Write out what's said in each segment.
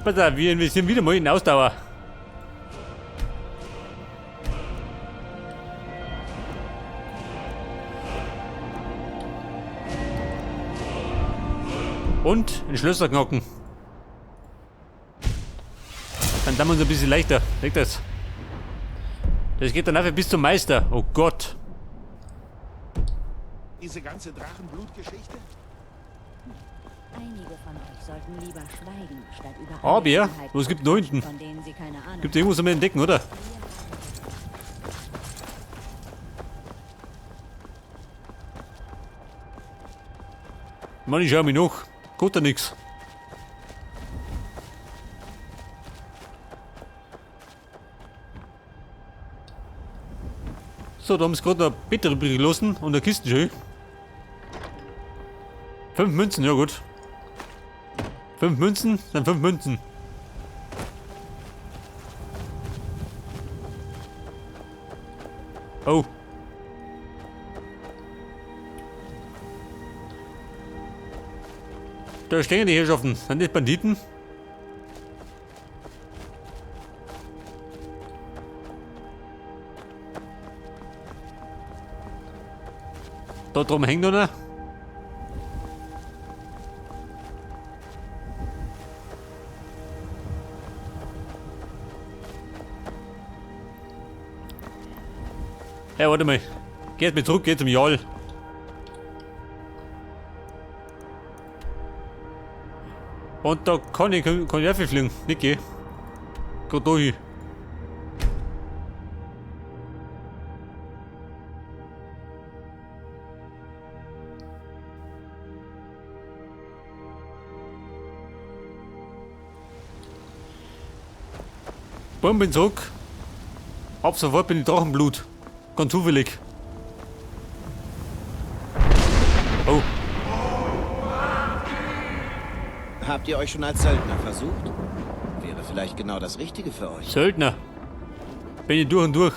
Pass auf, wir investieren wieder mal in Ausdauer. Und ein Schlösser knacken. Dann tun wir uns ein bisschen leichter. Seht das? Das geht dann einfach bis zum Meister. Oh Gott. Diese ganze Drachenblutgeschichte? Einige von euch sollten lieber schweigen, statt über Aber, Angelegenheiten was zu gibt da hinten? von denen sie keine Ahnung Gibt irgendwas zum Entdecken, oder? Mann, ich schau mich noch. Geht da nix. So, da haben sie gerade ein Bett übrig gelassen und eine Kiste schön. 5 Münzen, ja gut. 5 Münzen, dann 5 Münzen. Oh. Da stehen die Herrschaften. Sind das Banditen? Da drum hängt einer. Hey, warte mal. Geht mir zurück, geht zum Jarl. Und da kann ich fliegen. Nicht gehen. Geht da hin. Bumm, bin zurück. Ab sofort bin ich Drachenblut. Ganz zufällig. Oh. Habt ihr euch schon als Söldner versucht? Wäre vielleicht genau das Richtige für euch. Söldner. Bin ich durch und durch.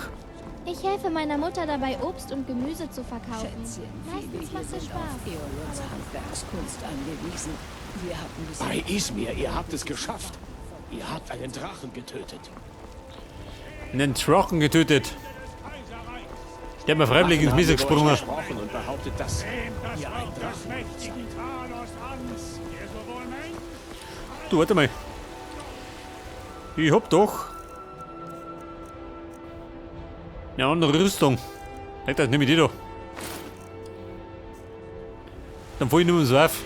Ich helfe meiner Mutter dabei, Obst und Gemüse zu verkaufen. Schätzchen, viele Meistens hier macht es sind Spaß. auf Eolots Handwerkskunst angewiesen. Wir hatten bisher Bei Ismir, ihr habt es geschafft. Ihr habt einen Drachen getötet. Einen Drachen getötet. Der hat mir freiwillig ins Wachen Messer haben über euch gesprungen. gesprochen und behauptet, dass ihr ein Drachen seid. Du, warte mal. Ich hab doch eine andere Rüstung. Das nehme ich die da. Dann fahr ich nur ums auf.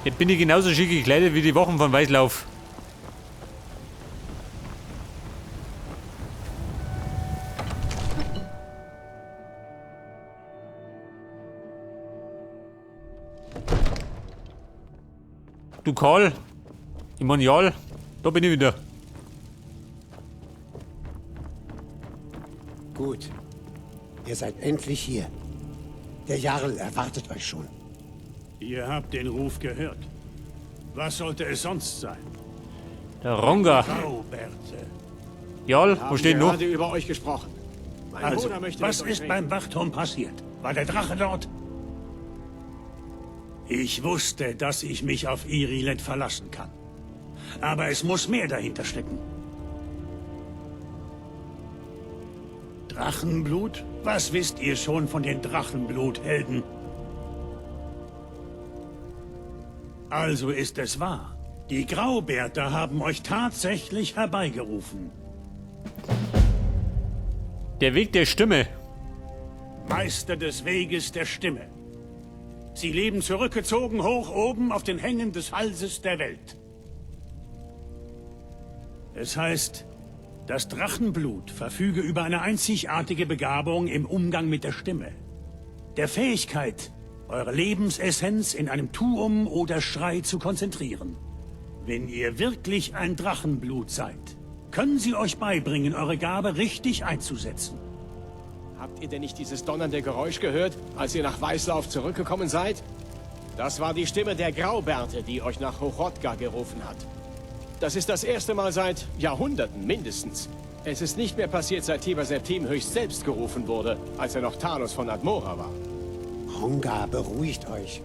Jetzt bin ich genauso schick gekleidet wie die Wachen von Weißlauf. Du Karl, ich mein Jarl, da bin ich wieder. Gut. Ihr seid endlich hier. Der Jarl erwartet euch schon. Ihr habt den Ruf gehört. Was sollte es sonst sein? Der Ronga. Graubärte. Jarl, wo Haben steht noch? gerade über euch gesprochen. Mein Also, Bruder möchte was mit euch ist reden. beim Wachturm passiert? War der Drache dort? Ich wusste, dass ich mich auf Irilet verlassen kann. Aber es muss mehr dahinter stecken. Drachenblut? Was wisst ihr schon von den Drachenbluthelden? Also ist es wahr. Die Graubärte haben euch tatsächlich herbeigerufen. Der Weg der Stimme. Meister des Weges der Stimme. Sie leben zurückgezogen hoch oben auf den Hängen des Halses der Welt. Es heißt, das Drachenblut verfüge über eine einzigartige Begabung im Umgang mit der Stimme. Der Fähigkeit, eure Lebensessenz in einem Tuum oder Schrei zu konzentrieren. Wenn ihr wirklich ein Drachenblut seid, können sie euch beibringen, eure Gabe richtig einzusetzen. Habt ihr denn nicht dieses donnernde Geräusch gehört, als ihr nach Weißlauf zurückgekommen seid? Das war die Stimme der Graubärte, die euch nach Horodka gerufen hat. Das ist das erste Mal seit Jahrhunderten mindestens. Es ist nicht mehr passiert, seit Tiber Septim höchst selbst gerufen wurde, als er noch Talos von Admora war. Ronga, beruhigt euch.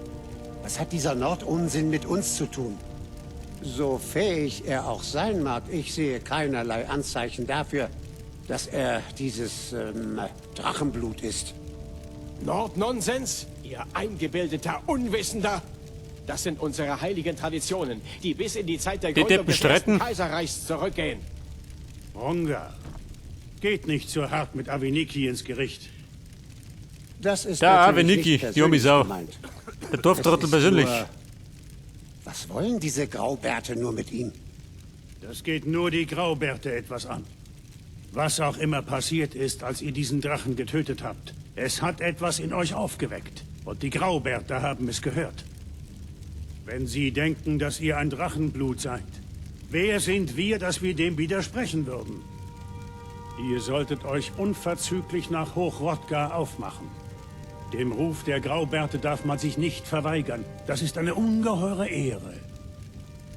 Was hat dieser Nordunsinn mit uns zu tun? So fähig er auch sein mag, ich sehe keinerlei Anzeichen dafür, dass er dieses Drachenblut ist. Nordnonsens? Ihr eingebildeter Unwissender! Das sind unsere heiligen Traditionen, die bis in die Zeit der Die Gründung Deppen des ersten streiten. Kaiserreichs zurückgehen. Ronga, geht nicht zu hart mit Aviniki ins Gericht. Das ist Da, natürlich Aveniki, nicht die Omi persönlich Sau. gemeint. Der Dorftrottel Es ist persönlich. nur- Was wollen diese Graubärte nur mit ihm? Das geht nur die Graubärte etwas an. Was auch immer passiert ist, als ihr diesen Drachen getötet habt, es hat etwas in euch aufgeweckt. Und die Graubärte haben es gehört. Wenn sie denken, dass ihr ein Drachenblut seid, wer sind wir, dass wir dem widersprechen würden? Ihr solltet euch unverzüglich nach Hochrodgar aufmachen. Dem Ruf der Graubärte darf man sich nicht verweigern. Das ist eine ungeheure Ehre.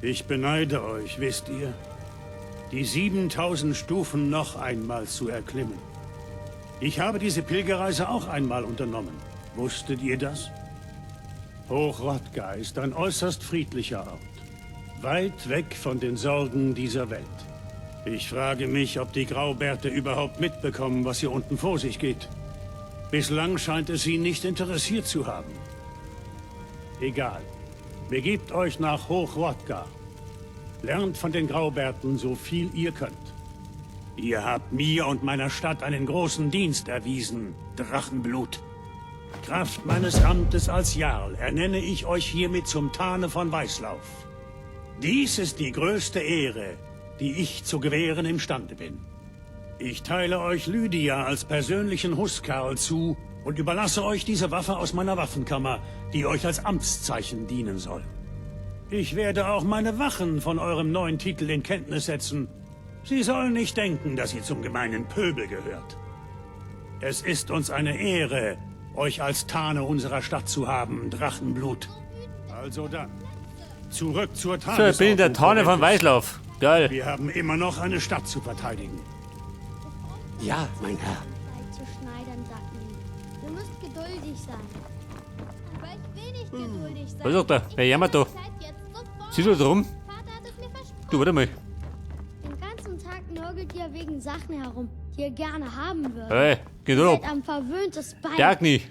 Ich beneide euch, wisst ihr, die 7000 Stufen noch einmal zu erklimmen. Ich habe diese Pilgerreise auch einmal unternommen. Wusstet ihr das? Hochrodgar ist ein äußerst friedlicher Ort. Weit weg von den Sorgen dieser Welt. Ich frage mich, ob die Graubärte überhaupt mitbekommen, was hier unten vor sich geht. Bislang scheint es sie nicht interessiert zu haben. Egal. Begebt euch nach Hochrodgar. Lernt von den Graubärten so viel ihr könnt. Ihr habt mir und meiner Stadt einen großen Dienst erwiesen, Drachenblut. Kraft meines Amtes als Jarl ernenne ich euch hiermit zum Thane von Weißlauf. Dies ist die größte Ehre, die ich zu gewähren imstande bin. Ich teile euch Lydia als persönlichen Huskarl zu und überlasse euch diese Waffe aus meiner Waffenkammer, die euch als Amtszeichen dienen soll. Ich werde auch meine Wachen von eurem neuen Titel in Kenntnis setzen. Sie sollen nicht denken, dass ihr zum gemeinen Pöbel gehört. Es ist uns eine Ehre, euch als Thane unserer Stadt zu haben, Drachenblut. Also dann, zurück zur So, ich bin in der Tonne von Tagesordnung, Weißlauf. Geil. Wir haben immer noch eine Stadt zu verteidigen. Ja, mein Herr. Zu schneidern, Dagny. Du musst geduldig sein. Aber ich will nicht geduldig sein. Was sagt er? Ich Wer jammert will da? die Zeit jetzt sofort. Sieh du da rum? Vater hat es mir versprochen. Du, warte mal. Den ganzen Tag nörgelt ihr wegen Sachen herum, die ihr gerne haben würdet. Hey, geht Ihr ab. seid am verwöhntes Bein. Dagny.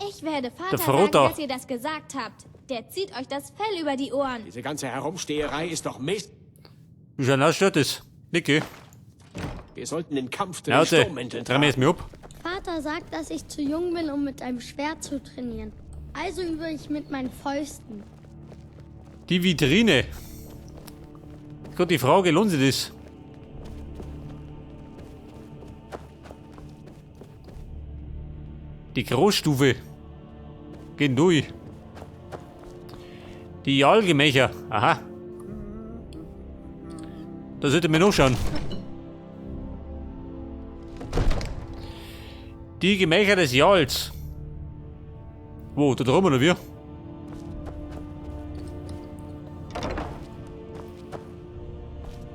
Ich werde Vater Der Frodo. sagen, dass ihr das gesagt habt. Der zieht euch das Fell über die Ohren. Diese ganze Herumsteherei ist doch Mist. Wie schaut aus, stört das? Niki. Wir sollten den Kampf zu den Schnauze. Sturmmänteln Dreh mir jetzt tragen. mal ab. Vater sagt, dass ich zu jung bin, um mit einem Schwert zu trainieren. Also übe ich mit meinen Fäusten. Die Vitrine. Gott, die Frage, lohnt sich das? Die Großstufe. Gehen durch. Die Jarlgemächer. Aha. Da sollte man nachschauen. Die Gemächer des Jarls. Wo, da drüben oder wie?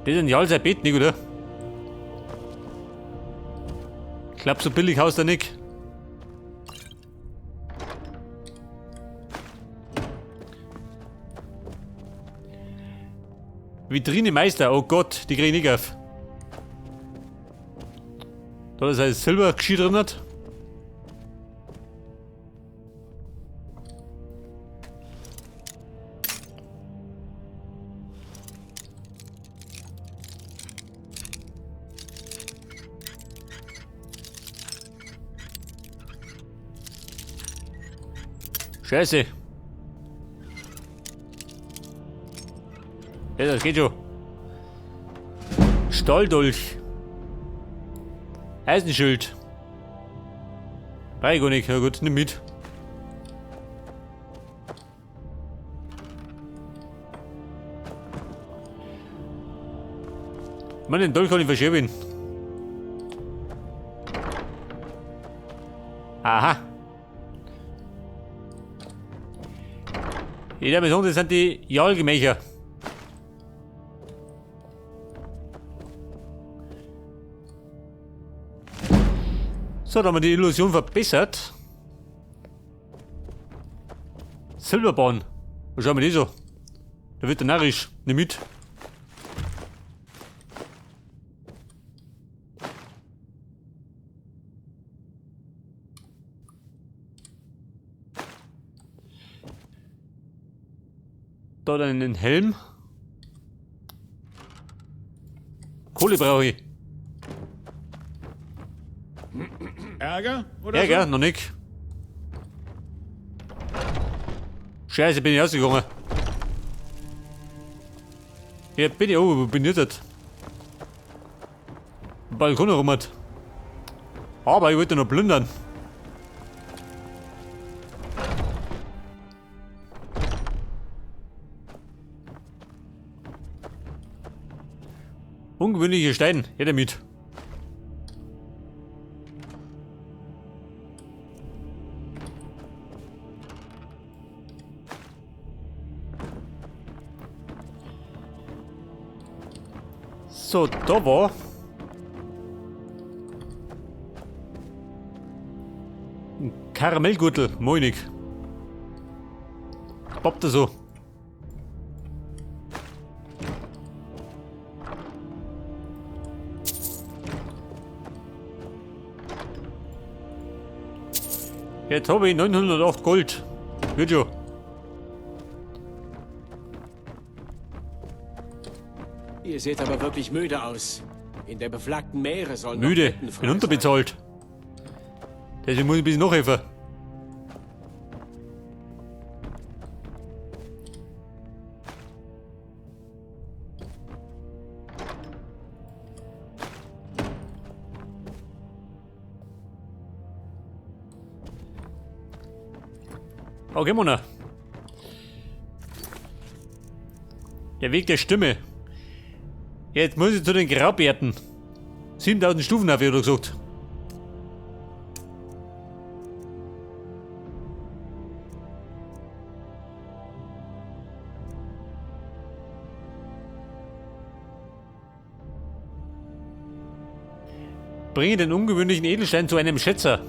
Das ist ein Jarl sein Bett, nicht, oder? Ich glaub, so billig haust er nicht. Vitrine Meister, oh Gott, die krieg ich nicht auf. Da ist ein Silbergeschirr drin. Hat. Scheiße. Ja, das geht schon. Stahldolch. Eisenschild. Brauch ich gar nicht. Na gut, nimm mit. Mann, den Dolch kann ich verschieben. Aha. Jeder mit das sind die Jarlgemächer. So, da haben wir die Illusion verbessert. Silberbahn. Schauen wir das an. Da wird der narrisch. Nimm mit. Da dann einen Helm. Kohle brauche ich. Ärger oder Ärger? so? Noch nicht. Scheiße, bin ich rausgegangen. Ja, bin ich. Oh, wo bin ich jetzt? Balkon rum hat. Aber ich wollte noch plündern. Ungewöhnliche Steine, her damit. So, da war ein Karamellgürtel, moinig. Poppt er so. Jetzt habe ich 908 Gold. Wird schon. Ihr seht aber wirklich müde aus. In der beflaggten Meere sollen noch Müde. Betten frei Bin unterbezahlt. Deswegen muss ich ein bisschen nachhelfen. Okay, Mona. Der Weg der Stimme. Jetzt muss ich zu den Graubärten. 7000 Stufen habe ich gesagt. Bringe den ungewöhnlichen Edelstein zu einem Schätzer.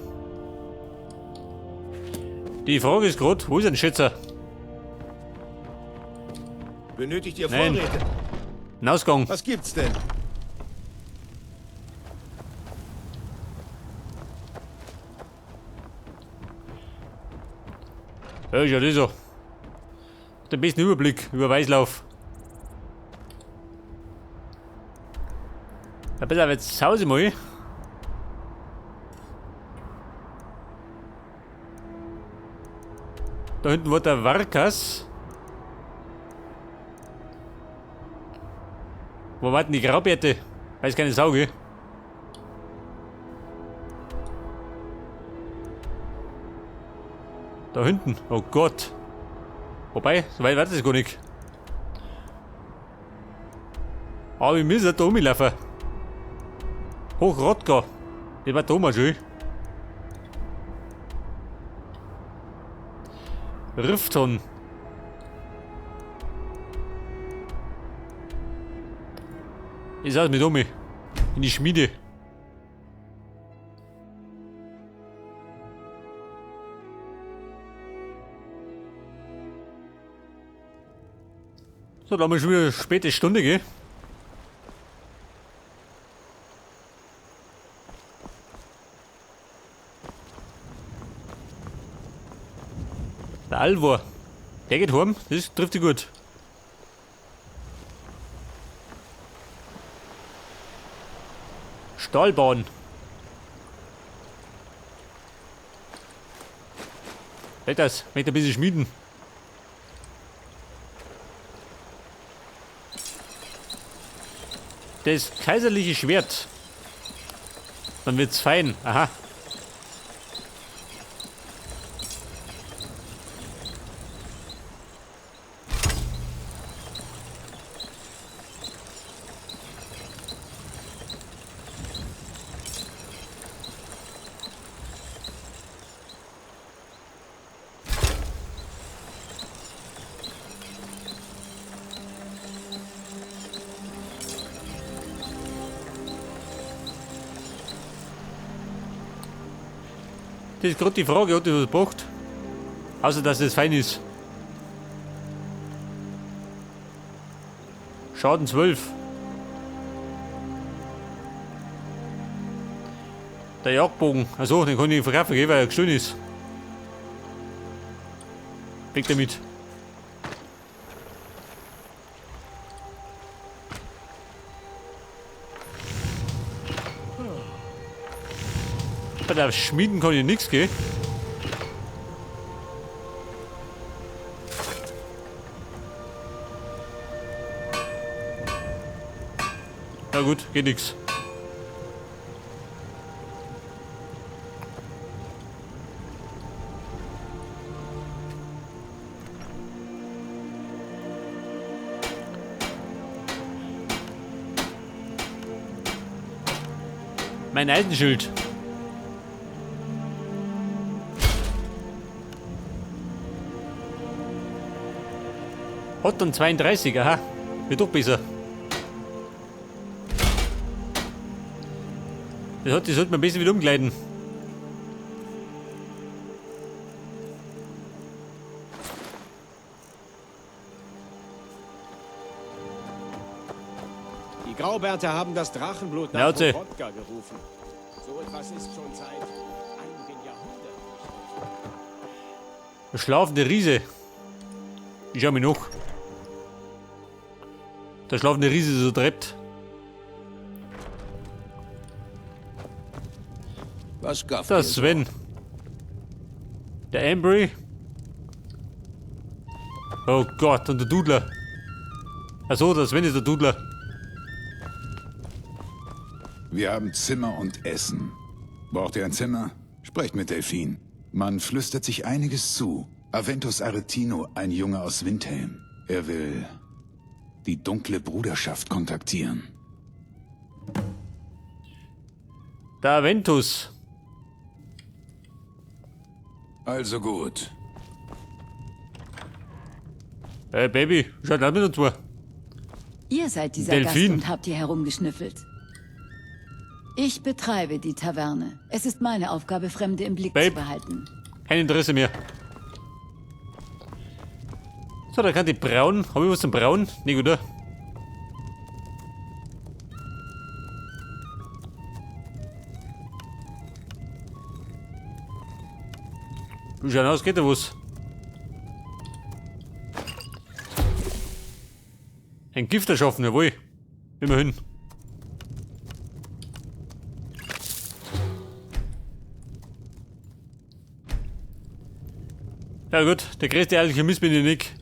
Die Frage ist grad, wo ist ein Schätzer? Benötigt ihr Nein. Vorräte? Ein Ausgang. Was gibt's denn? Ja, ist ja das so. Hat den besten Überblick über Weißlauf. Ja, pass auf, jetzt hause ich mal. Da hinten war der Varkas. Wo warten die Graubärte? Weiß keine Sau, gell? Da hinten. Oh Gott. Wobei, so weit war das gar nicht. Aber wir müssen da rumlaufen. Hoch Rodka. Das war da mal schön. Rifton. Ich saß mit um. In die Schmiede. So, da haben wir schon wieder späte Stunde, gell? Der Alvor. Der geht heim, das trifft sich gut. Stahlbahn. Das, möchte ein bisschen schmieden. Das kaiserliche Schwert. Dann wird's fein. Aha. Das ist gerade die Frage, ob das was braucht. Außer, dass es fein ist. Schaden 12. Der Jagdbogen. Achso, den kann ich verkaufen, gell, weil er gestohlen ist. Weg damit. Bei der Schmieden kann ich nichts, gell? Na gut, geht nix. Mein Eisenschild. Hat dann 32, aha. Wird doch besser. Das hat, die sollte man besser wieder umgleiten. Die Graubärte haben das Drachenblut nach Schnauze. Wodka gerufen. So etwas ist schon seit einigen Jahrhunderten. Der schlafende Riese. Ich schau mich noch. Der schlafende Riese so treibt. Was gafft Der Sven. Der Ambry. Oh Gott, und der Dudler. Achso, der Sven ist der Dudler. Wir haben Zimmer und Essen. Braucht ihr ein Zimmer? Sprecht mit Delphine. Man flüstert sich einiges zu. Aventus Aretino, ein Junge aus Windhelm. Er will die dunkle Bruderschaft kontaktieren. Der Aventus. Also gut. Hey Baby, schaut auch mit dazu. Ihr seid dieser Delfin. Gast und habt hier herumgeschnüffelt. Ich betreibe die Taverne. Es ist meine Aufgabe, Fremde im Blick Babe. zu behalten. Kein Interesse mehr. So, da kann die Braun. Hab ich was zum Braun? Nee, oder? Wie schaut aus? Geht da was? Ein Gift erschaffen, jawohl. Immerhin. Ja gut, der größte Alchemist bin ich nicht.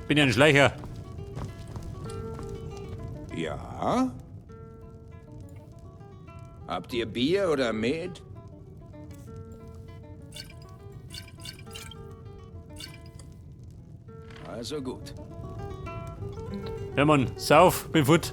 Bin ja ein Schleicher. Ja? Habt ihr Bier oder Met? Also gut. Ja Mann, sauf, bin fort.